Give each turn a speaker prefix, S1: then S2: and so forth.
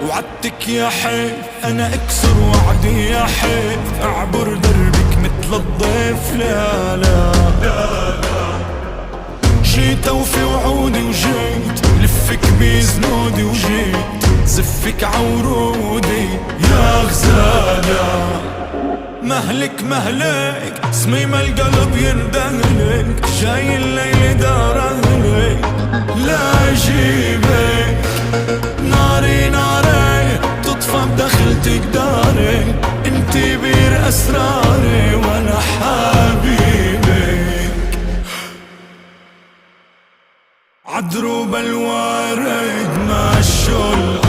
S1: وعدتك يا حيف انا اكسر وعدي يا حيف، اعبر دربك مثل الضيف. لا لا جيت وفي وعودي وجيت، لفك بزنودي وجيت، زفك عورودي يا غزالة. مهلك مهلك صميم القلب يندهلك، جاي الليل دار اهلك لا اجيبك. ناري ناري تطفى بدخلتك داري، انتي بير اسراري وانا حبيبك. عدروب الوارد مشوا.